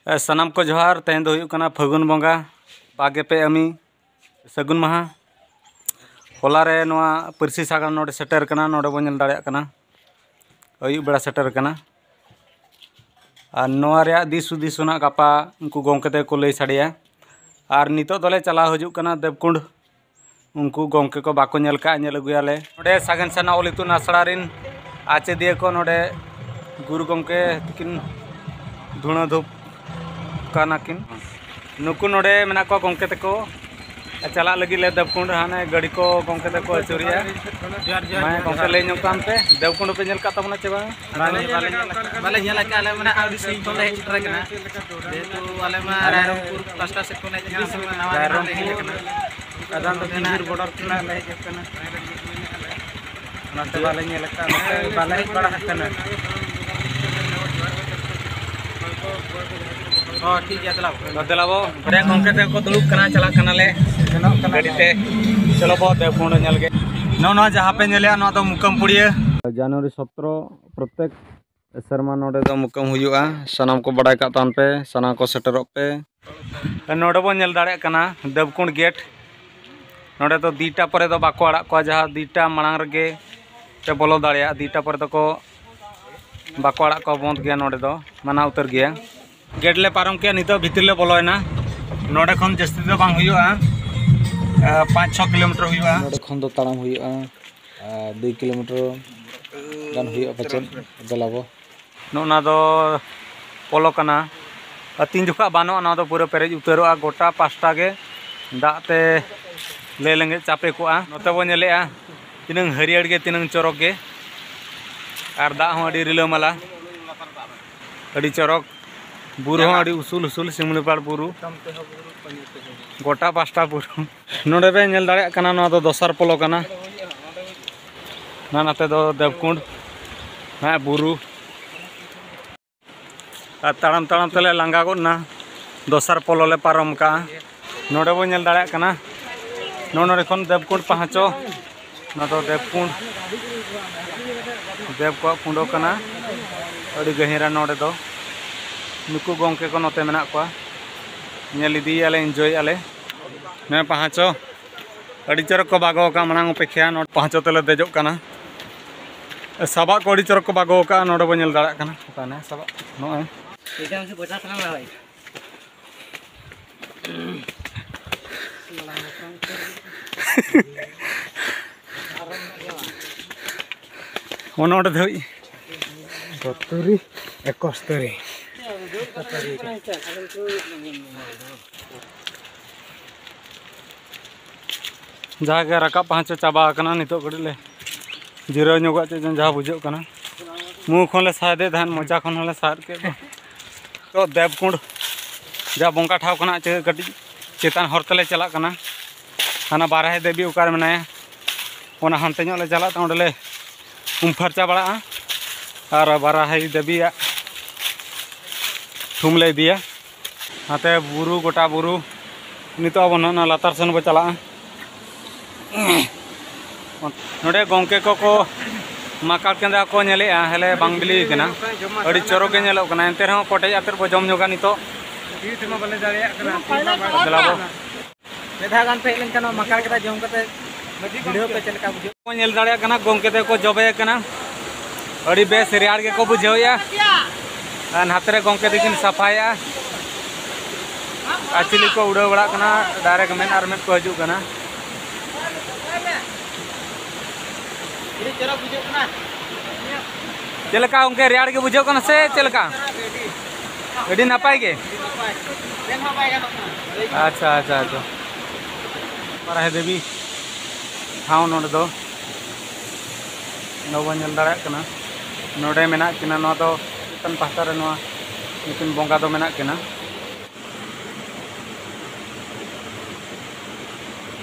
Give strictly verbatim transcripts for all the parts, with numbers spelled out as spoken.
ᱮ, ᱥᱟᱱᱟᱢ ᱠᱚ ᱡᱚᱦᱟᱨ᱾ ᱛᱮᱦᱮᱧ ᱫᱚ ᱦᱩᱭᱩᱜ ᱠᱟᱱᱟ ᱯᱷᱟᱹᱜᱩᱱ ᱵᱚᱸᱜᱟ, ᱵᱟᱨᱜᱮ ᱯᱮ ᱟᱹᱢᱤ, ᱥᱟᱹᱜᱩᱱ ᱢᱟᱦᱟ᱾ ᱦᱚᱞᱟ ᱨᱮ ᱱᱚᱣᱟ ᱯᱟᱹᱨᱥᱤ ᱥᱟᱜᱟᱲ ᱱᱚᱰᱮ ᱥᱮᱴᱮᱨ ᱠᱟᱱᱟ, ᱱᱚᱰᱮ ᱵᱚᱱ ᱧᱮᱞ ᱫᱟᱲᱮᱭᱟᱜ ᱠᱟᱱᱟ, ᱟᱹᱭᱩᱵ ᱵᱮᱲᱟ ᱥᱮᱴᱮᱨ ᱠᱟᱱᱟ᱾ ᱟᱨ ᱱᱚᱣᱟ ᱨᱮᱭᱟᱜ ᱫᱤᱥ ᱦᱩᱫᱤᱥ ᱦᱚᱸ ᱱᱟᱜ ᱜᱟᱯᱟ ᱩᱱᱠᱩ ᱜᱚᱢᱠᱮ ᱛᱮᱠᱚ ᱞᱟᱹᱭ ᱥᱟᱰᱮᱭᱟ᱾ ᱟᱨ ᱱᱤᱛᱚᱜ ᱫᱚᱞᱮ ᱪᱟᱞᱟᱣ ᱦᱤᱡᱩᱜ ᱠᱟᱱᱟ ᱫᱮᱵᱽᱠᱩᱸᱰ᱾ ᱩᱱᱠᱩ ᱜᱚᱢᱠᱮ ᱠᱚ ᱵᱟᱠᱚ ᱧᱮᱞ ᱠᱟᱜᱼᱟ, ᱧᱮᱞ ᱟᱹᱜᱩᱭᱟᱞᱮ᱾ ᱱᱚᱰᱮ ᱥᱟᱜᱮᱱ ᱥᱟᱨᱱᱟ ᱚᱞ ᱤᱛᱩᱱ ᱟᱥᱲᱟ ᱨᱮᱱ ᱟᱪᱮᱫᱤᱭᱟᱹ ᱠᱚ ᱱᱚᱰᱮ ᱜᱩᱨᱩ ᱜᱚᱢᱠᱮ ᱛᱟᱹᱠᱤᱱ ᱫᱷᱩᱬᱟᱹ ᱫᱷᱩᱯ ᱠᱟᱱᱟ ᱠᱤᱱ᱾ ᱱᱩᱠᱩ ᱱᱚᱰᱮ ᱢᱮᱱᱟᱜ ᱠᱚᱣᱟ ᱜᱚᱢᱠᱮ ᱛᱟᱠᱚ᱾ ᱪᱟᱞᱟᱜ ᱞᱟᱹᱜᱤᱫ ᱞᱮ ᱫᱮᱵᱽᱠᱩᱸᱰ, ᱦᱟᱱᱮ ᱜᱟᱹᱰᱤ ᱠᱚ ᱜᱚᱢᱠᱮ ᱛᱟᱠᱚ ᱟᱹᱪᱩᱨᱮᱜᱼᱟ᱾ ᱡᱚᱦᱟᱨ, ᱡᱚᱦᱟᱨ, ᱢᱟᱭᱟ ᱡᱚᱦᱟᱨ᱾ ᱜᱚᱢᱠᱮ, ᱞᱟᱹᱭ ᱧᱚᱜ ᱠᱟᱜ ᱢᱮ, ᱫᱮᱵᱽᱠᱩᱸᱰ ᱯᱮ ᱧᱮᱞ ᱠᱟᱜ ᱛᱟᱵᱚᱱᱟ ᱪᱮ ᱵᱟᱝ? ᱵᱟᱞᱮ, ᱵᱟᱞᱮ ᱧᱮᱞ ᱟᱠᱟᱫᱼᱟ᱾ ᱟᱞᱮ ᱢᱟ ᱱᱟᱦᱟᱜ ᱟᱹᱰᱤ ᱥᱟᱺᱜᱤᱧ ᱠᱷᱚᱱ ᱞᱮ ᱦᱮᱡ ᱥᱮᱴᱮᱨ ᱟᱠᱟᱱᱟ᱾ ᱡᱮᱦᱮᱛᱩ ᱟᱞᱮ ᱢᱟ ᱨᱟᱭᱨᱚᱝᱯᱩᱨ ᱯᱟᱥᱴᱟ ᱥᱮᱫ ᱠᱷᱚᱱ ᱞᱮ ᱦᱮᱡ ᱟᱠᱟᱱᱟ, ᱱᱟᱣᱟ ᱜᱮ ᱱᱟᱦᱟᱜ ᱞᱮ ᱦᱮᱡ ᱟᱠᱟᱱᱟ᱾ ᱟᱫᱚ ᱫᱚ ᱠᱤᱧᱡᱷᱤᱨ border ᱠᱷᱚᱱᱟᱜ ᱞᱮ ᱦᱮᱡ ᱟᱠᱟᱱᱟ᱾ ᱚᱱᱟᱛᱮ ᱵᱟᱞᱮ ᱧᱮᱞ ᱟᱠᱟᱫᱼᱟ, ᱱᱚᱛᱮ ᱵᱟᱞᱮ ᱦᱮᱡ ᱵᱟᱲᱟ ᱟᱠᱟᱱᱟ᱾ ᱦᱚᱸ, ᱴᱷᱤᱠ ᱜᱮᱭᱟ, ᱫᱮᱞᱟ ᱵᱚ᱾ ᱫᱮᱞᱟ ᱵᱚ, ᱵᱟᱨᱭᱟ ᱜᱚᱢᱠᱮ ᱛᱟᱠᱚ ᱠᱚ ᱫᱩᱲᱩᱵ ᱠᱟᱱᱟ, ᱪᱟᱞᱟᱜ ᱠᱟᱱᱟᱞᱮ ᱥᱮᱱᱚᱜ ᱠᱟᱱᱟ᱾ ᱜᱟᱹᱰᱤ ᱛᱮ᱾ ᱪᱚᱞᱚ ᱵᱚ, ᱫᱮᱵᱽᱠᱩᱸᱰ ᱧᱮᱞ ᱜᱮ᱾ ᱱᱚᱜᱼᱚ ᱱᱚᱣᱟ ᱡᱟᱦᱟᱸ ᱯᱮ ᱧᱮᱞᱮᱜᱼᱟ, ᱱᱚᱣᱟ ᱫᱚ ᱢᱩᱠᱟᱢᱯᱩᱲᱤᱭᱟᱹ᱾ ᱡᱟᱱᱩᱣᱟᱨᱤ ᱥᱚᱛᱨᱚ ᱯᱨᱚᱛᱮᱠ ᱥᱮᱨᱢᱟ ᱱᱚᱰᱮ ᱫᱚ ᱢᱩᱠᱟᱹᱢ ᱦᱩᱭᱩᱜᱼᱟ᱾ ᱥᱟᱱᱟᱢ ᱠᱚ ᱵᱟᱰᱟᱭ ᱠᱟᱜ ᱛᱟᱵᱚᱱ ᱯᱮ, ᱥᱟᱱᱟᱢ ᱠᱚ ᱥᱮᱴᱮᱨᱚᱜ ᱯᱮ᱾ ᱱᱚᱰᱮ ᱵᱚᱱ ᱧᱮᱞ ᱫᱟᱲᱮᱭᱟᱜ ᱠᱟᱱᱟ ᱫᱮᱵᱽᱠᱩᱸᱰ gate᱾ ᱱᱚᱰᱮ ᱫᱚ ᱫᱩᱭᱴᱟ ᱯᱚᱨᱮ ᱫᱚ ᱵᱟᱠᱚ ᱟᱲᱟᱜ ᱠᱚᱣᱟ, ᱡᱟᱦᱟᱸ ᱫᱩᱭᱴᱟ ᱢᱟᱲᱟᱝ ᱨᱮᱜᱮ ᱯᱮ ᱵᱚᱞᱚ ᱫᱟᱲᱮᱭᱟᱜᱼᱟ᱾ ᱫᱩᱭᱴᱟ ᱯᱚᱨᱮ ᱫᱚᱠᱚ ᱵᱟᱠᱚ ᱟᱲᱟᱜ ᱠᱚᱣᱟ, ᱵᱚᱱᱫ ᱜᱮᱭᱟ, ᱱᱚᱰᱮ ᱫᱚ ᱢᱟᱱᱟ ᱩᱛᱟᱹᱨ ᱜᱮᱭᱟ᱾ Gate ᱞᱮ ᱯᱟᱨᱚᱢ ᱠᱮᱜᱼᱟ, ᱱᱤᱛᱚᱜ ᱵᱷᱤᱛᱤᱨ ᱞᱮ ᱵᱚᱞᱚᱭᱮᱱᱟ᱾ ᱱᱚᱰᱮ ᱠᱷᱚᱱ ᱡᱟᱹᱥᱛᱤ ᱫᱚ ᱵᱟᱝ ᱦᱩᱭᱩᱜᱼᱟ, ᱮ, ᱯᱟᱸᱪ ᱪᱷᱚ ᱠᱤᱞᱳᱢᱤᱴᱟᱨ ᱦᱩᱭᱩᱜᱼᱟ᱾ ᱱᱚᱰᱮ ᱠᱷᱚᱱ ᱫᱚ ᱛᱟᱲᱟᱢ ᱦᱩᱭᱩᱜᱼᱟ, ᱟᱨ ᱫᱩᱭ ᱠᱤᱞᱳᱢᱤᱴᱟᱨ ᱜᱟᱱ ᱦᱩᱭᱩᱜᱼᱟ ᱯᱟᱪᱮᱫ᱾ ᱫᱮᱞᱟ ᱵᱚ᱾ ᱱᱚᱜᱼᱚ ᱱᱟ ᱫᱚ ᱯᱚᱞᱚ ᱠᱟᱱᱟ, ᱟᱨ ᱛᱤᱱ ᱡᱚᱠᱷᱟ ᱵᱟᱱᱚᱜᱼᱟ, ᱱᱚᱣᱟ ᱫᱚ ᱯᱩᱨᱟᱹ ᱯᱮᱨᱮᱡ ᱩᱛᱟᱹᱨᱚᱜᱼᱟ᱾ ᱜᱚᱴᱟ ᱯᱟᱥᱴᱟ ᱜᱮ ᱫᱟᱜ ᱛᱮ ᱞᱟᱹᱭ ᱞᱮᱸᱜᱮᱡ ᱪᱟᱯᱮ ᱠᱚᱜᱼᱟ᱾ ᱱᱚᱛᱮ ᱵᱚᱱ ᱧᱮᱞᱮᱜᱼᱟ, ᱛᱤᱱᱟᱹᱝ ᱦᱟᱹᱨᱭᱟᱹᱲ ᱜᱮ, ᱛᱤᱱᱟᱹᱝ ᱪᱚᱨᱚᱠ ᱜᱮ, ᱟᱨ ᱫᱟᱜ ᱦᱚᱸ ᱟᱹᱰᱤ ᱨᱤᱞᱟᱹᱢᱟᱞᱟ, ᱟᱹᱰᱤ ᱪᱚᱨᱚᱠ᱾ ᱵᱩᱨᱩ ᱦᱚᱸ ᱟᱹᱰᱤ ᱩᱥᱩᱞ ᱩᱥᱩᱞ, ᱥᱤᱢᱞᱤᱯᱟᱲ ᱵᱩᱨᱩ, ᱜᱚᱴᱟ ᱯᱟᱥᱴᱟ ᱵᱩᱨᱩ᱾ ᱱᱚᱰᱮ ᱯᱮ ᱧᱮᱞ ᱫᱟᱲᱮᱭᱟᱜ ᱠᱟᱱᱟ, ᱱᱚᱣᱟ ᱫᱚ ᱫᱚᱥᱟᱨ ᱯᱚᱞᱚ ᱠᱟᱱᱟ᱾ ᱱᱟ ᱱᱟᱛᱮ ᱫᱚ ᱫᱮᱵᱽᱠᱩᱸᱰ, ᱦᱮᱸ, ᱵᱩᱨᱩ᱾ ᱟᱨ ᱛᱟᱲᱟᱢ ᱛᱟᱲᱟᱢ ᱛᱮᱞᱮ ᱞᱟᱸᱜᱟ ᱜᱚᱫ ᱱᱟ, ᱫᱚᱥᱟᱨ ᱯᱚᱞᱚ ᱞᱮ ᱯᱟᱨᱚᱢ ᱠᱟᱜᱼᱟ᱾ ᱱᱚᱰᱮ ᱵᱚᱱ ᱧᱮᱞ ᱫᱟᱲᱮᱭᱟᱜ ᱠᱟᱱᱟ, ᱱᱚᱜᱼᱚ ᱱᱚᱰᱮ ᱠᱷᱚᱱ ᱫᱮᱵᱽᱠᱩᱸᱰ ᱯᱟᱦᱟᱪᱚ, ᱱᱚᱣᱟ ᱫᱚ ᱫᱮᱵᱽᱠᱩᱸᱰ, ᱫᱮᱵᱽ ᱠᱚᱣᱟᱜ ᱠᱩᱸᱰᱚ ᱠᱟᱱᱟ᱾ ᱟᱹᱰᱤ ᱜᱟᱹᱦᱤᱨᱟ ᱱᱚᱰᱮ ᱫᱚ᱾ ᱱᱩᱠᱩ ᱜᱚᱢᱠᱮ ᱠᱚ ᱱᱚᱛᱮ ᱢᱮᱱᱟᱜ ᱠᱚᱣᱟ, ᱧᱮᱞ ᱤᱫᱤᱭᱮᱫᱼᱟ ᱞᱮ, ᱤᱱᱡᱚᱭᱮᱫᱼᱟ ᱞᱮ᱾ ᱱᱚᱣᱟ ᱯᱟᱦᱟᱸᱪᱚ ᱟᱹᱰᱤ ᱪᱚᱨᱚᱠ ᱠᱚ ᱵᱟᱜᱟᱣ ᱟᱠᱟᱫ, ᱢᱟᱲᱟᱝ ᱚᱯᱮᱠᱷᱟ᱾ ᱱᱚᱰᱮ ᱯᱟᱦᱟᱸᱪᱚ ᱛᱮᱞᱮ ᱫᱮᱡᱚᱜ ᱠᱟᱱᱟ᱾ ᱥᱟᱵᱟᱜ ᱠᱚ ᱟᱹᱰᱤ ᱪᱚᱨᱚᱠ ᱠᱚ ᱵᱟᱜᱟᱣ ᱟᱠᱟᱫᱼᱟ, ᱱᱚᱰᱮ ᱵᱚᱱ ᱧᱮᱞ ᱫᱟᱲᱮᱭᱟᱜ ᱠᱟᱱᱟ᱾ ᱚᱠᱟ ᱱᱮ ᱥᱟᱵᱟᱜ ᱱᱚᱜᱼᱚᱭ᱾ ᱚᱱᱟ ᱚᱸᱰᱮ ᱫᱷᱟᱹᱵᱤᱡ᱾ ᱥᱚᱛᱛᱩᱨᱤ, ᱮᱠᱚᱥᱛᱩᱨᱤ᱾ ᱡᱟᱦᱟᱸ ᱜᱮ ᱨᱟᱠᱟᱵ ᱯᱟᱦᱟᱸᱪᱚ ᱪᱟᱵᱟ ᱟᱠᱟᱱᱟ, ᱱᱤᱛᱚᱜ ᱠᱟᱹᱴᱤᱡ ᱞᱮ ᱡᱤᱨᱟᱹᱣ ᱧᱚᱜᱚᱜᱼᱟ, ᱪᱮᱫ ᱪᱚᱝ ᱡᱟᱦᱟᱸ ᱵᱩᱡᱷᱟᱹᱜ ᱠᱟᱱᱟ᱾ ᱢᱩ ᱠᱷᱚᱱ ᱞᱮ ᱥᱟᱦᱮᱫᱮᱫ ᱛᱟᱦᱮᱸᱫ, ᱢᱚᱪᱟ ᱠᱷᱚᱱ ᱦᱚᱸᱞᱮ ᱥᱟᱦᱮᱫ ᱠᱮᱫ ᱫᱚ᱾ ᱛᱚ ᱫᱮᱵᱽᱠᱩᱸᱰ ᱡᱟ ᱵᱚᱸᱜᱟ ᱴᱷᱟᱶ ᱠᱷᱚᱱᱟᱜ ᱪᱮ ᱠᱟᱹᱴᱤᱡ ᱪᱮᱛᱟᱱ ᱦᱚᱨ ᱛᱮᱞᱮ ᱪᱟᱞᱟᱜ ᱠᱟᱱᱟ᱾ ᱦᱟᱱᱟ ᱵᱟᱨᱟᱦᱤ ᱫᱮᱵᱤ ᱚᱠᱟᱨᱮ ᱢᱮᱱᱟᱭᱟ, ᱚᱱᱟ ᱦᱟᱱᱛᱮ ᱧᱚᱜ ᱞᱮ ᱪᱟᱞᱟᱜ ᱛᱮ ᱚᱸᱰᱮ ᱞᱮ ᱩᱢ ᱯᱷᱟᱨᱪᱟ ᱵᱟᱲᱟᱜᱼᱟ ᱟᱨ ᱵᱟᱨᱟᱦᱤ ᱫᱮᱵᱤᱭᱟᱜ ᱛᱷᱩᱢ ᱞᱮ ᱤᱫᱤᱭᱟ᱾ ᱱᱟᱛᱮ ᱵᱩᱨᱩ, ᱜᱚᱴᱟ ᱵᱩᱨᱩ᱾ ᱱᱤᱛᱚᱜ ᱟᱵᱚ ᱱᱚᱜᱼᱚ ᱱᱚᱣᱟ ᱞᱟᱛᱟᱨ ᱥᱮᱱ ᱵᱚ ᱪᱟᱞᱟᱜᱼᱟ᱾ ᱱᱚᱰᱮ ᱜᱚᱢᱠᱮ ᱠᱚᱠᱚ ᱢᱟᱠᱟᱲ ᱠᱮᱸᱫᱟ ᱠᱚ ᱧᱮᱞᱮᱜᱼᱟ, ᱦᱮᱞᱮ ᱵᱟᱝ ᱵᱤᱞᱤ ᱠᱟᱱᱟ᱾ ᱟᱹᱰᱤ ᱪᱚᱨᱚᱠ ᱜᱮ ᱧᱮᱞᱚᱜ ᱠᱟᱱᱟ, ᱮᱱᱛᱮ ᱨᱮᱦᱚᱸ ᱠᱚᱴᱮᱡ ᱟᱛᱮᱫ ᱵᱚ ᱡᱚᱢ ᱧᱚᱜᱟ ᱱᱤᱛᱚᱜ᱾ ᱫᱮᱞᱟ ᱵᱚ᱾ ᱢᱤᱫ ᱫᱷᱟᱣ ᱜᱟᱱ ᱯᱮ ᱦᱮᱡ ᱞᱮᱱᱠᱷᱟᱱ ᱱᱚᱣᱟ ᱢᱟᱠᱟᱲ ᱠᱮᱸᱫᱟ ᱡᱚᱢ ᱠᱟᱛᱮ ᱵᱷᱤᱰᱤᱭᱳ ᱯᱮ ᱪᱮᱫ ᱞᱮᱠᱟ ᱵᱩᱡᱷᱟᱹᱜ? ᱠᱚ ᱧᱮᱞ ᱫᱟᱲᱮᱭᱟᱜ ᱠᱟᱱᱟ, ᱜᱚᱢᱠᱮ ᱛᱟᱠᱚ ᱡᱚᱵᱮ ᱟᱠᱟᱱᱟ, ᱟᱹᱰᱤ ᱵᱮᱥ ᱨᱮᱭᱟᱲ ᱜᱮᱠᱚ ᱵᱩᱡᱷᱟᱹᱣᱮᱫᱼᱟ᱾ ᱟᱨ ᱱᱟᱛᱮ ᱨᱮ ᱜᱚᱢᱠᱮ ᱛᱟᱹᱠᱤᱱ ᱥᱟᱯᱷᱟᱭᱮᱫᱼᱟ᱾ ᱟᱨ ᱪᱤᱞᱤ ᱠᱚ ᱩᱰᱟᱹᱣ ᱵᱟᱲᱟᱜ ᱠᱟᱱᱟ, ᱰᱟᱭᱨᱮᱠᱴ ᱢᱮᱫ ᱟᱨ ᱢᱮᱫ ᱠᱚ ᱦᱤᱡᱩᱜ ᱠᱟᱱᱟ᱾ ᱪᱮᱫ ᱞᱮᱠᱟ ᱜᱚᱢᱠᱮ, ᱨᱮᱭᱟᱲ ᱜᱮ ᱵᱩᱡᱷᱟᱹᱜ ᱠᱟᱱᱟ ᱥᱮ ᱪᱮᱫ ᱞᱮᱠᱟ? ᱟᱹᱰᱤ ᱱᱟᱯᱟᱭ ᱜᱮ᱾ ᱟᱪᱪᱷᱟ, ᱟᱪᱪᱷᱟ, ᱟᱪᱪᱷᱟ᱾ ᱵᱟᱨᱟᱦᱤ ᱫᱮᱵᱤ ᱴᱷᱟᱶ ᱱᱚᱰᱮ ᱫᱚ, ᱱᱚᱰᱮ ᱵᱚᱱ ᱧᱮᱞ ᱫᱟᱲᱮᱭᱟᱜ ᱠᱟᱱᱟ, ᱱᱚᱰᱮ ᱢᱮᱱᱟᱜ ᱠᱤᱱᱟ᱾ ᱱᱚᱣᱟ ᱫᱚ ᱪᱮᱛᱟᱱ ᱯᱟᱦᱴᱟ ᱨᱮ ᱱᱚᱣᱟ ᱱᱩᱠᱤᱱ ᱵᱚᱸᱜᱟ ᱫᱚ ᱢᱮᱱᱟᱜ ᱠᱤᱱᱟ᱾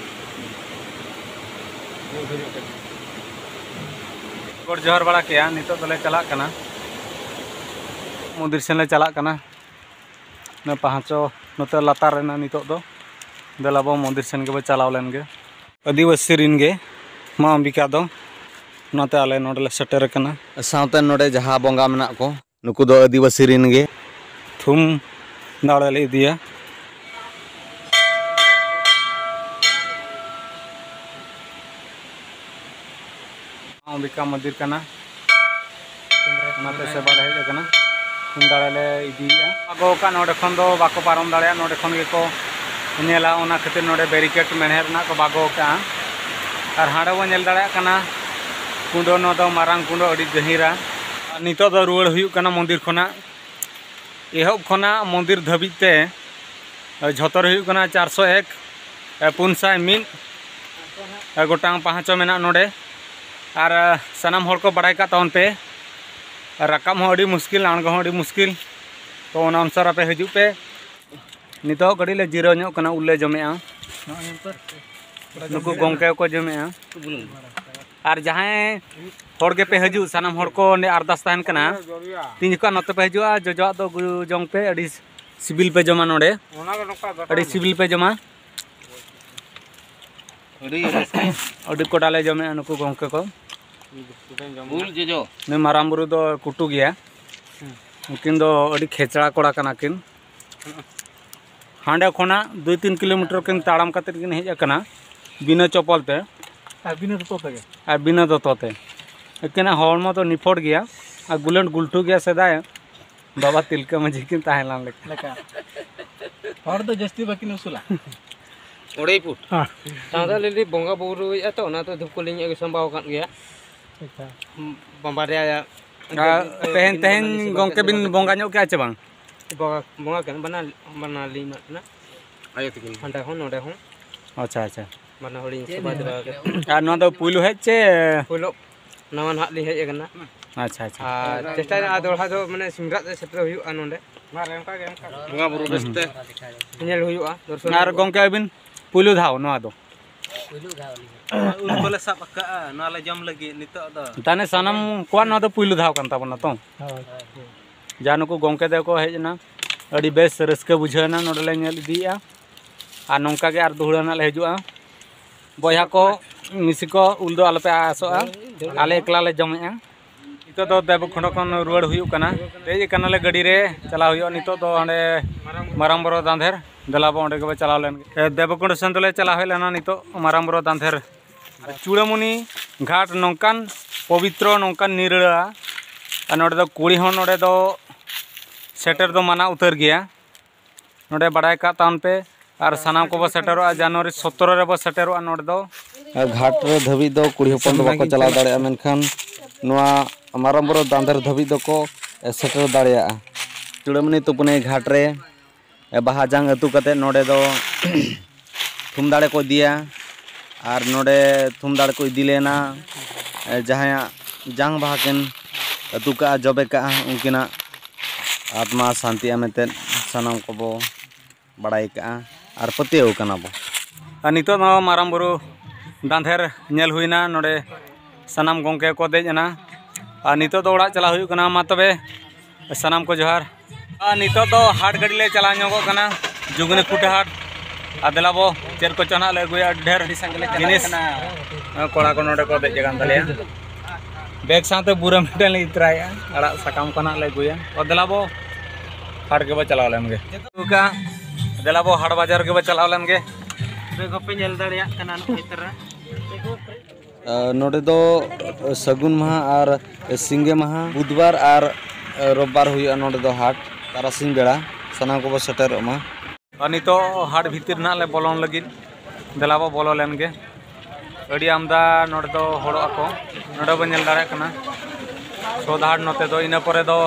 ᱜᱚᱰ ᱡᱚᱦᱟᱨ ᱵᱟᱲᱟ ᱠᱮᱜᱼᱟ, ᱱᱤᱛᱚᱜ ᱫᱚᱞᱮ ᱪᱟᱞᱟᱜ ᱠᱟᱱᱟ, ᱢᱚᱱᱫᱤᱨ ᱥᱮᱱ ᱞᱮ ᱪᱟᱞᱟᱜ ᱠᱟᱱᱟ᱾ ᱱᱚᱣᱟ ᱯᱟᱦᱟᱸᱪᱚ ᱱᱚᱛᱮ ᱞᱟᱛᱟᱨ ᱨᱮᱱᱟᱜ ᱱᱤᱛᱚᱜ ᱫᱚ᱾ ᱫᱮᱞᱟ ᱵᱚ ᱢᱚᱱᱫᱤᱨ ᱥᱮᱱ ᱜᱮᱵᱚ ᱪᱟᱞᱟᱣ ᱞᱮᱱ ᱜᱮ᱾ ᱟᱹᱫᱤᱵᱟᱹᱥᱤ ᱨᱤᱱ ᱜᱮ ᱢᱟ ᱚᱢᱵᱤᱠᱟ ᱫᱚ, ᱚᱱᱟᱛᱮ ᱟᱞᱮ ᱱᱚᱰᱮ ᱞᱮ ᱥᱮᱴᱮᱨ ᱟᱠᱟᱱᱟ᱾ ᱥᱟᱶᱛᱮ ᱱᱚᱰᱮ ᱡᱟᱦᱟᱸ ᱵᱚᱸᱜᱟ ᱢᱮᱱᱟᱜ ᱠᱚ, ᱱᱩᱠᱩ ᱫᱚ ᱟᱹᱫᱤᱵᱟᱹᱥᱤ ᱨᱤᱱ ᱜᱮ᱾ ᱛᱷᱩᱢ ᱫᱟᱲᱮ ᱞᱮ ᱤᱫᱤᱭᱟ᱾ ᱚᱢᱵᱤᱠᱟ ᱢᱚᱱᱫᱤᱨ ᱠᱟᱱᱟ, ᱚᱱᱟᱛᱮ ᱥᱮᱵᱟ ᱞᱮ ᱦᱮᱡ ᱟᱠᱟᱱᱟ᱾ ᱛᱷᱩᱢ ᱫᱟᱲᱮ ᱞᱮ ᱤᱫᱤᱭᱮᱫᱼᱟ᱾ ᱵᱟᱜᱚ ᱟᱠᱟᱫ, ᱱᱚᱰᱮ ᱠᱷᱚᱱ ᱫᱚ ᱵᱟᱠᱚ ᱯᱟᱨᱚᱢ ᱫᱟᱲᱮᱭᱟᱜᱼᱟ, ᱱᱚᱰᱮ ᱠᱷᱚᱱ ᱜᱮᱠᱚ ᱧᱮᱞᱟ, ᱚᱱᱟ ᱠᱷᱟᱹᱛᱤᱨ ᱱᱚᱰᱮ ᱵᱮᱨᱤᱠᱮᱰ ᱢᱮᱬᱦᱮᱫ ᱨᱮᱱᱟᱜ ᱠᱚ ᱵᱟᱜᱚ ᱟᱠᱟᱫᱼᱟ᱾ ᱟᱨ ᱦᱟᱸᱰᱮ ᱵᱚᱱ ᱧᱮᱞ ᱫᱟᱲᱮᱭᱟᱜ ᱠᱟᱱᱟ ᱠᱩᱸᱰᱟᱹ, ᱱᱚᱣᱟ ᱫᱚ ᱢᱟᱨᱟᱝ ᱠᱩᱸᱰᱟᱹ, ᱟᱹᱰᱤ ᱜᱟᱹᱦᱤᱨᱟ᱾ ᱟᱨ ᱱᱤᱛᱚᱜ ᱫᱚ ᱨᱩᱣᱟᱹᱲ ᱦᱩᱭᱩᱜ ᱠᱟᱱᱟ ᱢᱚᱱᱫᱤᱨ ᱠᱷᱚᱱᱟᱜ᱾ ᱮᱦᱚᱵ ᱠᱷᱚᱱᱟᱜ ᱢᱚᱱᱫᱤᱨ ᱫᱷᱟᱹᱵᱤᱡ ᱛᱮ ᱡᱷᱚᱛᱚ ᱨᱮ ᱦᱩᱭᱩᱜ ᱠᱟᱱᱟ ᱪᱟᱨᱥᱚ ᱮᱠ, ᱯᱩᱱ ᱥᱟᱭ ᱢᱤᱫ ᱜᱚᱴᱟᱝ ᱯᱟᱦᱟᱸᱪᱚ ᱢᱮᱱᱟᱜ ᱱᱚᱰᱮ᱾ ᱟᱨ ᱥᱟᱱᱟᱢ ᱦᱚᱲ ᱠᱚ ᱵᱟᱲᱟᱭ ᱠᱟᱜ ᱛᱟᱵᱚᱱ ᱯᱮ, ᱨᱟᱠᱟᱵ ᱦᱚᱸ ᱟᱹᱰᱤ ᱢᱩᱥᱠᱤᱞ, ᱟᱬᱜᱚ ᱦᱚᱸ ᱟᱹᱰᱤ ᱢᱩᱥᱠᱤᱞ᱾ ᱛᱚ, ᱚᱱᱟ ᱚᱱᱩᱥᱟᱨ ᱟᱯᱮ ᱦᱤᱡᱩᱜ ᱯᱮ᱾ ᱱᱤᱛᱚᱜ ᱠᱟᱹᱴᱤᱡ ᱞᱮ ᱡᱤᱨᱟᱹᱣ ᱧᱚᱜ ᱠᱟᱱᱟ, ᱩᱞ ᱞᱮ ᱡᱚᱢᱮᱜᱼᱟ᱾ ᱱᱩᱠᱩ ᱜᱚᱢᱠᱮ ᱠᱚ ᱡᱚᱢᱮᱜᱼᱟ᱾ ᱟᱨ ᱡᱟᱦᱟᱸᱭ ᱦᱚᱲ ᱜᱮᱯᱮ ᱦᱤᱡᱩᱜ, ᱥᱟᱱᱟᱢ ᱦᱚᱲ ᱠᱚ ᱚᱸᱰᱮ ᱟᱨᱫᱟᱥ ᱛᱟᱦᱮᱱ ᱠᱟᱱᱟ, ᱛᱤᱱ ᱡᱚᱠᱷᱚᱱ ᱱᱚᱛᱮ ᱯᱮ ᱦᱤᱡᱩᱜᱼᱟ, ᱡᱚᱡᱚᱣᱟᱜ ᱫᱚ ᱟᱹᱜᱩ ᱡᱚᱝ ᱯᱮ, ᱟᱹᱰᱤ ᱥᱤᱵᱤᱞ ᱯᱮ ᱡᱚᱢᱟ ᱱᱚᱰᱮ, ᱟᱹᱰᱤ ᱥᱤᱵᱤᱞ ᱯᱮ ᱡᱚᱢᱟ᱾ ᱟᱹᱰᱤ ᱨᱟᱹᱥᱠᱟᱹ᱾ ᱟᱹᱰᱤ ᱠᱚᱰᱟ ᱞᱮ ᱡᱚᱢᱮᱜᱼᱟ ᱱᱩᱠᱩ ᱜᱚᱢᱠᱮ ᱠᱚ᱾ ᱩᱞ ᱡᱚᱡᱚ᱾ ᱱᱩᱭ ᱢᱟᱨᱟᱝ ᱵᱩᱨᱩ ᱫᱚ ᱠᱩᱴᱩ ᱜᱮᱭᱟ᱾ ᱩᱱᱠᱤᱱ ᱫᱚ ᱟᱹᱰᱤ ᱠᱷᱮᱪᱲᱟ ᱠᱚᱲᱟ ᱠᱟᱱᱟ ᱠᱤᱱ᱾ ᱦᱟᱸᱰᱮ ᱠᱷᱚᱱᱟᱜ ᱫᱩᱭ ᱛᱤᱱ ᱠᱤᱞᱳᱢᱤᱴᱟᱨ ᱠᱤᱱ ᱛᱟᱲᱟᱢ ᱠᱟᱛᱮ ᱠᱤᱱ ᱦᱮᱡ ᱟᱠᱟᱱᱟ ᱵᱤᱱᱟᱹ ᱪᱚᱯᱚᱞ ᱛᱮ᱾ ᱟᱨ ᱵᱤᱱᱟᱹ ᱫᱚᱛᱚ ᱛᱮᱜᱮ᱾ ᱟᱨ ᱵᱤᱱᱟᱹ ᱫᱚᱛᱚ ᱛᱮ᱾ ᱟᱹᱠᱤᱱᱟᱜ ᱦᱚᱲᱢᱚ ᱫᱚ ᱱᱤᱯᱷᱚᱴ ᱜᱮᱭᱟ ᱟᱨ ᱜᱩᱞᱟᱹᱴ ᱜᱩᱞᱴᱷᱩ ᱜᱮᱭᱟ᱾ ᱥᱮᱫᱟᱭ ᱵᱟᱵᱟ ᱛᱤᱞᱠᱟᱹ ᱢᱟᱹᱡᱷᱤ ᱠᱤᱱ ᱛᱟᱦᱮᱸ ᱞᱮᱱ ᱞᱮᱠᱟ᱾ ᱞᱮᱠᱟ᱾ ᱦᱚᱲ ᱫᱚ ᱡᱟᱹᱥᱛᱤ ᱵᱟᱹᱠᱤᱱ ᱩᱥᱩᱞᱟ᱾ ᱚᱲᱮᱭ ᱯᱷᱩᱴ᱾ ᱦᱮᱸ᱾ ᱥᱟᱶᱛᱟ ᱞᱤᱞᱤ ᱵᱚᱸᱜᱟ ᱵᱩᱨᱩᱭᱮᱫᱼᱟ ᱛᱚ, ᱚᱱᱟᱛᱮ ᱫᱷᱩᱯ ᱠᱚᱞᱤᱧ ᱟᱹᱜᱩ ᱥᱟᱢᱵᱟᱣ ᱟᱠᱟᱫ ᱜᱮᱭᱟ᱾ ᱟᱪᱪᱷᱟ᱾ ᱵᱟᱵᱟ ᱨᱮᱭᱟᱜ ᱟᱨ ᱛᱮᱦᱮᱧ, ᱛᱮᱦᱮᱧ ᱜᱚᱢᱠᱮ ᱵᱤᱱ ᱵᱚᱸᱜᱟ ᱧᱚᱜ ᱠᱮᱜᱼᱟ ᱪᱮ ᱵᱟᱝ? ᱵᱚᱸᱜᱟ, ᱵᱚᱸᱜᱟ ᱠᱟᱱᱟ, ᱵᱟᱱᱟᱨ, ᱵᱟᱱᱟᱨ ᱞᱤᱧ ᱮᱢᱟᱜ ᱠᱟᱱᱟ᱾ ᱟᱭᱳ ᱛᱟᱹᱠᱤᱱ᱾ ᱦᱟᱸᱰᱮ ᱦᱚᱸ, ᱱᱚᱰᱮ ᱦᱚᱸ᱾ ᱟᱪᱪᱷᱟ, ᱟᱪᱪᱷᱟ᱾ ᱵᱟᱱᱟ ᱦᱚᱲᱤᱧ ᱥᱮᱵᱟ ᱫᱮᱵᱟ ᱟᱠᱟᱫ᱾ ᱟᱨ ᱱᱚᱣᱟ ᱫᱚ ᱯᱩᱭᱞᱩ ᱦᱮᱡ ᱪᱮ? ᱯᱩᱭᱞᱩ, ᱱᱟᱣᱟ ᱱᱟᱦᱟᱜ ᱞᱤᱧ ᱦᱮᱡ ᱟᱠᱟᱱᱟ᱾ ᱟᱪᱪᱷᱟ, ᱟᱪᱪᱷᱟ᱾ ᱟᱨ ᱪᱮᱥᱴᱟᱭᱟ ᱟᱨ ᱫᱚᱦᱲᱟ ᱫᱚ, ᱢᱟᱱᱮ, ᱥᱤᱢᱨᱟᱜ ᱛᱮ ᱥᱮᱴᱮᱨ ᱦᱩᱭᱩᱜᱼᱟ ᱱᱚᱰᱮ᱾ ᱵᱚᱸᱜᱟ ᱵᱩᱨᱩ ᱵᱮᱥᱛᱮ᱾ ᱧᱮᱞ ᱦᱩᱭᱩᱜᱼᱟ, ᱫᱚᱨᱥᱚᱱ ᱟᱨ ᱦᱩᱭᱩᱜᱼᱟ᱾ ᱜᱚᱢᱠᱮ, ᱟᱹᱵᱤᱱ ᱯᱩᱭᱞᱩ ᱫᱷᱟᱣ ᱱᱚᱣᱟ ᱫᱚ? ᱩᱞ ᱠᱚᱞᱮ ᱥᱟᱵ ᱟᱠᱟᱜᱼᱟ, ᱱᱚᱣᱟ ᱞᱮ ᱡᱚᱢ ᱞᱟᱹᱜᱤᱫ ᱱᱤᱛᱚᱜ ᱫᱚ᱾ ᱛᱟᱦᱞᱮ ᱥᱟᱱᱟᱢ ᱠᱚᱣᱟᱜ ᱱᱚᱣᱟ ᱫᱚ ᱯᱩᱭᱞᱩ ᱫᱷᱟᱣ ᱠᱟᱱ ᱛᱟᱵᱚᱱᱟ ᱛᱚ? ᱦᱳᱭ᱾ ᱡᱟ ᱱᱩᱠᱩ ᱜᱚᱢᱠᱮ ᱛᱟᱠᱚ ᱠᱚ ᱦᱮᱡ ᱮᱱᱟ, ᱟᱹᱰᱤ ᱵᱮᱥ ᱨᱟᱹᱥᱠᱟᱹ ᱵᱩᱡᱷᱟᱹᱣ ᱮᱱᱟ ᱱᱚᱰᱮ ᱞᱮ ᱧᱮᱞ ᱤᱫᱤᱭᱮᱫᱼᱟ᱾ ᱟᱨ ᱱᱚᱝᱠᱟ ᱜᱮ ᱟᱨ ᱫᱩᱦᱲᱟᱹ ᱱᱟᱜ ᱞᱮ ᱦᱤᱡᱩᱜᱼᱟ᱾ ᱵᱚᱭᱦᱟ ᱠᱚ, ᱢᱤᱥᱤ ᱠᱚ, ᱩᱞ ᱫᱚ ᱟᱞᱚᱯᱮ ᱟᱥᱚᱜᱼᱟ, ᱟᱞᱮ ᱮᱠᱞᱟ ᱞᱮ ᱡᱚᱢᱮᱜᱼᱟ᱾ ᱱᱤᱛᱚᱜ ᱫᱚ ᱫᱮᱵᱚᱠᱩᱸᱰ ᱠᱷᱚᱱ ᱨᱩᱣᱟᱹᱲ ᱦᱩᱭᱩᱜ ᱠᱟᱱᱟ᱾ ᱫᱮᱡ ᱟᱠᱟᱱᱟᱞᱮ ᱜᱟᱹᱰᱤ ᱨᱮ, ᱪᱟᱞᱟᱣ ᱦᱩᱭᱩᱜᱼᱟ ᱱᱤᱛᱚᱜ ᱫᱚ ᱦᱟᱸᱰᱮ ᱢᱟᱨᱟᱝ ᱵᱚᱨᱚ ᱫᱟᱸᱫᱷᱮᱨ᱾ ᱫᱮᱞᱟ ᱵᱚ ᱚᱸᱰᱮ ᱜᱮᱵᱚ ᱪᱟᱞᱟᱣ ᱞᱮᱱ ᱜᱮ᱾ ᱮ, ᱫᱮᱵᱚᱠᱩᱸᱰ ᱥᱮᱱ ᱫᱚᱞᱮ ᱪᱟᱞᱟᱣ ᱦᱮᱡ ᱞᱮᱱᱟ ᱱᱤᱛᱚᱜ ᱢᱟᱨᱟᱝ ᱵᱚᱨᱚ ᱫᱟᱸᱫᱷᱮᱨ᱾ ᱟᱨ ᱪᱩᱲᱟᱹᱢᱩᱱᱤ ᱜᱷᱟᱴ ᱱᱚᱝᱠᱟᱱ ᱯᱚᱵᱤᱛᱨᱚ, ᱱᱚᱝᱠᱟᱱ ᱱᱤᱨᱟᱹᱲᱟ᱾ ᱟᱨ ᱱᱚᱰᱮ ᱫᱚ ᱠᱩᱲᱤ ᱦᱚᱸ ᱱᱚᱰᱮ ᱫᱚ ᱥᱮᱴᱮᱨ ᱫᱚ ᱢᱟᱱᱟ ᱩᱛᱟᱹᱨ ᱜᱮᱭᱟ᱾ ᱱᱚᱰᱮ ᱵᱟᱲᱟᱭ ᱠᱟᱜ ᱛᱟᱵᱚᱱ ᱯᱮ᱾ ᱟᱨ ᱥᱟᱱᱟᱢ ᱠᱚᱵᱚ ᱥᱮᱴᱮᱨᱚᱜᱼᱟ, ᱡᱟᱱᱩᱣᱟᱨᱤ ᱥᱚᱛᱨᱚ ᱨᱮᱵᱚ ᱥᱮᱴᱮᱨᱚᱜᱼᱟ ᱱᱚᱰᱮ ᱫᱚ᱾ ᱟᱨ ᱜᱷᱟᱴ ᱨᱮ ᱫᱷᱟᱹᱵᱤᱡ ᱫᱚ ᱠᱩᱲᱤ ᱦᱚᱯᱚᱱ ᱫᱚ ᱵᱟᱠᱚ ᱪᱟᱞᱟᱣ ᱫᱟᱲᱮᱭᱟᱜᱼᱟ, ᱢᱮᱱᱠᱷᱟᱱ ᱱᱚᱣᱟ ᱢᱟᱨᱟᱝ ᱵᱚᱨᱚ ᱫᱟᱸᱫᱷᱮᱨ ᱫᱷᱟᱹᱵᱤᱡ ᱫᱚᱠᱚ ᱥᱮᱴᱮᱨ ᱫᱟᱲᱮᱭᱟᱜᱼᱟ᱾ ᱪᱩᱲᱟᱹᱢᱩᱱᱤ ᱛᱩᱯᱩᱱᱟᱹᱭ ᱜᱷᱟᱴ ᱨᱮ ᱵᱟᱦᱟ ᱡᱟᱝ ᱟᱹᱛᱩ ᱠᱟᱛᱮ ᱱᱚᱰᱮ ᱫᱚ ᱛᱷᱩᱢ ᱫᱟᱲᱮ ᱠᱚ ᱤᱫᱤᱭᱟ᱾ ᱟᱨ ᱱᱚᱰᱮ ᱛᱷᱩᱢ ᱫᱟᱲᱮ ᱠᱚ ᱤᱫᱤ ᱞᱮᱱᱟ, ᱡᱟᱦᱟᱸᱭᱟᱜ ᱡᱟᱝ ᱵᱟᱦᱟ ᱠᱤᱱ ᱟᱹᱛᱩ ᱠᱟᱜᱼᱟ, ᱡᱚᱵᱮ ᱠᱟᱜᱼᱟ, ᱩᱱᱠᱤᱱᱟᱜ ᱟᱛᱢᱟ ᱥᱟᱱᱛᱤᱜᱼᱟ ᱢᱮᱱᱛᱮ ᱥᱟᱱᱟᱢ ᱠᱚᱵᱚ ᱵᱟᱲᱟᱭ ᱠᱟᱜᱼᱟ ᱟᱨ ᱯᱟᱹᱛᱭᱟᱹᱣ ᱠᱟᱱᱟ ᱵᱚ᱾ ᱟᱨ ᱱᱤᱛᱚᱜ ᱫᱚ ᱢᱟᱨᱟᱝ ᱵᱩᱨᱩ ᱫᱟᱸᱫᱷᱮᱨ ᱧᱮᱞ ᱦᱩᱭᱱᱟ, ᱱᱚᱰᱮ ᱥᱟᱱᱟᱢ ᱜᱚᱢᱠᱮ ᱠᱚ ᱫᱮᱡ ᱮᱱᱟ᱾ ᱟᱨ ᱱᱤᱛᱚᱜ ᱫᱚ ᱚᱲᱟᱜ ᱪᱟᱞᱟᱜ ᱦᱩᱭᱩᱜ ᱠᱟᱱᱟ᱾ ᱢᱟ ᱛᱚᱵᱮ ᱥᱟᱱᱟᱢ ᱠᱚ ᱡᱚᱦᱟᱨ᱾ ᱟᱨ ᱱᱤᱛᱚᱜ ᱫᱚ ᱦᱟᱴ ᱜᱟᱹᱰᱤ ᱞᱮ ᱪᱟᱞᱟᱣ ᱧᱚᱜᱚᱜ ᱠᱟᱱᱟ, ᱡᱩᱜᱽᱱᱤ ᱠᱩᱴᱟᱹ ᱦᱟᱴ᱾ ᱟᱨ ᱫᱮᱞᱟ ᱵᱚ, ᱪᱮᱫ ᱠᱚᱪᱚ ᱱᱟᱜ ᱞᱮ ᱟᱹᱜᱩᱭᱟ, ᱟᱹᱰᱤ ᱰᱷᱮᱨ ᱡᱤᱱᱤᱥ᱾ ᱠᱚᱲᱟ ᱠᱚ ᱱᱚᱰᱮ ᱠᱚ ᱫᱮᱡ ᱟᱠᱟᱱ ᱛᱟᱞᱮᱭᱟ᱾ ᱵᱮᱜᱽ ᱥᱟᱶᱛᱮ ᱵᱩᱨᱟᱹ ᱢᱤᱫᱴᱮᱱ ᱞᱮ ᱤᱫᱤ ᱛᱚᱨᱟᱭᱮᱜᱼᱟ, ᱟᱲᱟᱜ ᱥᱟᱠᱟᱢ ᱠᱚ ᱱᱟᱜ ᱞᱮ ᱟᱹᱜᱩᱭᱟ᱾ ᱚ, ᱫᱮᱞᱟ ᱵᱚ, ᱦᱟᱴ ᱜᱮᱵᱚ ᱪᱟᱞᱟᱣ ᱞᱮᱱ ᱜᱮ᱾ ᱫᱮᱞᱟ ᱵᱚ, ᱦᱟᱴ ᱵᱟᱡᱟᱨ ᱜᱮᱵᱚ ᱪᱟᱞᱟᱣ ᱞᱮᱱ ᱜᱮ᱾ ᱵᱮᱜᱽ ᱦᱚᱸᱯᱮ ᱧᱮᱞ ᱫᱟᱲᱮᱭᱟᱜ ᱠᱟᱱᱟ ᱱᱚᱜᱼᱚᱭ ᱛᱚᱨᱟ᱾ ᱟᱨ ᱱᱚᱰᱮ ᱫᱚ ᱥᱟᱹᱜᱩᱱ ᱢᱟᱦᱟ ᱟᱨ ᱥᱤᱸᱜᱮ ᱢᱟᱦᱟ, ᱵᱩᱫᱷᱵᱟᱨ ᱟᱨ ᱨᱳᱵᱵᱟᱨ ᱦᱩᱭᱩᱜᱼᱟ ᱱᱚᱰᱮ ᱫᱚ ᱦᱟᱴ᱾ ᱛᱟᱨᱟᱥᱤᱧ ᱵᱮᱲᱟ ᱥᱟᱱᱟᱢ ᱠᱚᱵᱚ ᱥᱮᱴᱮᱨᱚᱜ ᱢᱟ᱾ ᱟᱨ ᱱᱤᱛᱚᱜ ᱦᱟᱴ ᱵᱷᱤᱛᱤᱨ ᱨᱮᱱᱟᱜ ᱞᱮ ᱵᱚᱞᱚᱱ ᱞᱟᱹᱜᱤᱫ᱾ ᱫᱮᱞᱟ ᱵᱚ ᱵᱚᱞᱚ ᱞᱮᱱ ᱜᱮ᱾ ᱟᱹᱰᱤ ᱟᱢᱫᱟ ᱱᱚᱰᱮ ᱫᱚ ᱦᱚᱲᱚᱜ ᱟᱠᱚ᱾ ᱱᱚᱰᱮ ᱵᱚᱱ ᱧᱮᱞ ᱫᱟᱲᱮᱭᱟᱜ ᱠᱟᱱᱟ ᱥᱚᱫ ᱦᱟᱴ, ᱱᱚᱛᱮ ᱫᱚ, ᱤᱱᱟᱹ ᱯᱚᱨᱮ ᱫᱚ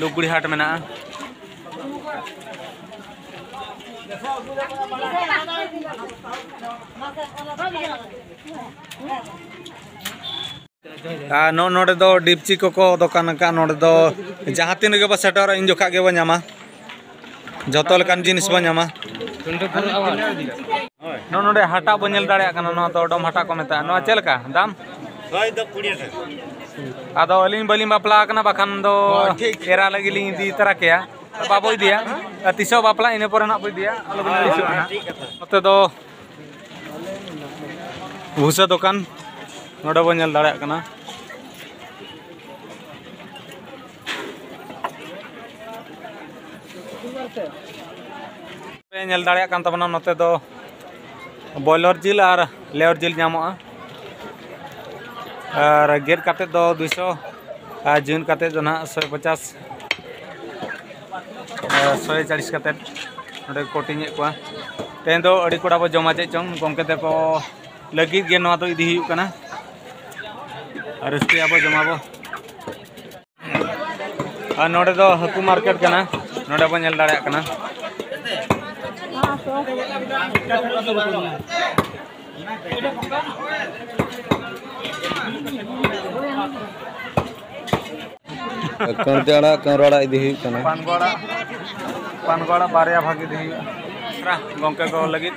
ᱞᱩᱜᱽᱲᱤ ᱦᱟᱴ ᱢᱮᱱᱟᱜᱼᱟ᱾ ᱟᱨ ᱱᱚᱜᱼᱚ ᱱᱚᱰᱮ ᱫᱚ ᱰᱤᱯᱪᱤ ᱠᱚᱠᱚ ᱫᱚᱠᱟᱱ ᱟᱠᱟᱫ᱾ ᱱᱚᱰᱮ ᱫᱚ ᱡᱟᱦᱟᱸ ᱛᱤᱱ ᱨᱮᱜᱮ ᱵᱚ ᱥᱮᱴᱮᱨᱚᱜᱼᱟ, ᱤᱧ ᱡᱚᱠᱷᱟ ᱜᱮᱵᱚ ᱧᱟᱢᱟ, ᱡᱚᱛᱚ ᱞᱮᱠᱟᱱ ᱡᱤᱱᱤᱥ ᱵᱚ ᱧᱟᱢᱟ᱾ ᱱᱚᱜᱼᱚ ᱱᱚᱰᱮ ᱦᱟᱴᱟᱜ ᱵᱚ ᱧᱮᱞ ᱫᱟᱲᱮᱭᱟᱜ ᱠᱟᱱᱟ, ᱱᱚᱣᱟ ᱫᱚ ᱰᱚᱢ ᱦᱟᱴᱟᱜ ᱠᱚ ᱢᱮᱛᱟᱜᱼᱟ᱾ ᱱᱚᱣᱟ ᱪᱮᱫ ᱞᱮᱠᱟ ᱫᱟᱢ? ᱦᱳᱭ, ᱫᱚ ᱠᱩᱲᱤ ᱴᱟᱠᱟ᱾ ᱟᱫᱚ ᱟᱹᱞᱤᱧ ᱵᱟᱹᱞᱤᱧ ᱵᱟᱯᱞᱟ ᱟᱠᱟᱱᱟ, ᱵᱟᱠᱷᱟᱱ ᱫᱚ ᱦᱳᱭ, ᱴᱷᱤᱠ᱾ ᱮᱨᱟ ᱞᱟᱹᱜᱤᱫ ᱞᱤᱧ ᱤᱫᱤ ᱛᱟᱨᱟ ᱠᱮᱭᱟ᱾ ᱵᱟᱵᱚ ᱤᱫᱤᱭᱟ, ᱟᱨ ᱛᱤᱥᱚᱜ ᱵᱟᱯᱞᱟ, ᱤᱱᱟᱹ ᱯᱚᱨᱮ ᱱᱟᱜ ᱵᱚ ᱤᱫᱤᱭᱟ, ᱟᱞᱚ ᱵᱚᱱ ᱟᱹᱲᱤᱥᱚᱜᱼᱟ ᱱᱟᱜ᱾ ᱴᱷᱤᱠ ᱠᱟᱛᱷᱟ᱾ ᱱᱚᱛᱮ ᱫᱚ ᱵᱷᱩᱥᱟᱹ ᱫᱚᱠᱟᱱ, ᱱᱚᱰᱮ ᱵᱚᱱ ᱧᱮᱞ ᱫᱟᱲᱮᱭᱟᱜ ᱠᱟᱱᱟ᱾ ᱯᱮ ᱧᱮᱞ ᱫᱟᱲᱮᱭᱟᱜ ᱠᱟᱱ ᱛᱟᱵᱚᱱᱟ, ᱱᱚᱛᱮ ᱫᱚ ᱵᱚᱭᱞᱚᱨ ᱡᱤᱞ ᱟᱨ ᱞᱮᱭᱚᱨ ᱡᱤᱞ ᱧᱟᱢᱚᱜᱼᱟ᱾ ᱟᱨ ᱜᱮᱫ ᱠᱟᱛᱮᱫ ᱫᱚ ᱫᱩᱭᱥᱚ, ᱟᱨ ᱡᱩᱱ ᱠᱟᱛᱮᱫ ᱫᱚ ᱱᱟᱦᱟᱜ ᱥᱚᱭ ᱯᱚᱪᱟᱥ, ᱟᱨ ᱥᱚᱭ ᱪᱟᱲᱤᱥ ᱠᱟᱛᱮᱫ ᱱᱚᱰᱮ ᱠᱚᱴᱤᱝ ᱮᱫ ᱠᱚᱣᱟ᱾ ᱛᱮᱦᱮᱧ ᱫᱚ ᱟᱹᱰᱤ ᱠᱚᱲᱟ ᱵᱚ ᱡᱚᱢᱟ ᱪᱮᱫ ᱪᱚᱝ, ᱜᱚᱢᱠᱮ ᱛᱟᱠᱚ ᱞᱟᱹᱜᱤᱫ ᱜᱮ ᱱᱚᱣᱟ ᱫᱚ ᱤᱫᱤ ᱦᱩᱭᱩᱜ ᱠᱟᱱᱟ᱾ ᱟᱨ ᱨᱟᱹᱥᱠᱟᱹᱭᱟᱵᱚ, ᱡᱚᱢᱟᱵᱚ᱾ ᱟᱨ ᱱᱚᱰᱮ ᱫᱚ ᱦᱟᱹᱠᱩ ᱢᱟᱨᱠᱮᱴ ᱠᱟᱱᱟ, ᱱᱚᱰᱮ ᱵᱚᱱ ᱧᱮᱞ ᱫᱟᱲᱮᱭᱟᱜ ᱠᱟᱱᱟ᱾ ᱠᱟᱹᱨᱫᱤ ᱟᱲᱟᱜ, ᱠᱟᱹᱨ ᱟᱲᱟᱜ ᱤᱫᱤ ᱦᱩᱭᱩᱜ ᱠᱟᱱᱟ᱾ ᱯᱟᱱᱜᱚ ᱟᱲᱟᱜ, ᱯᱟᱱᱜᱚ ᱟᱲᱟᱜ ᱵᱟᱨᱭᱟ ᱵᱷᱟᱜᱽ ᱤᱫᱤ ᱦᱩᱭᱩᱜᱼᱟ᱾ ᱜᱚᱢᱠᱮ ᱠᱚ ᱞᱟᱹᱜᱤᱫ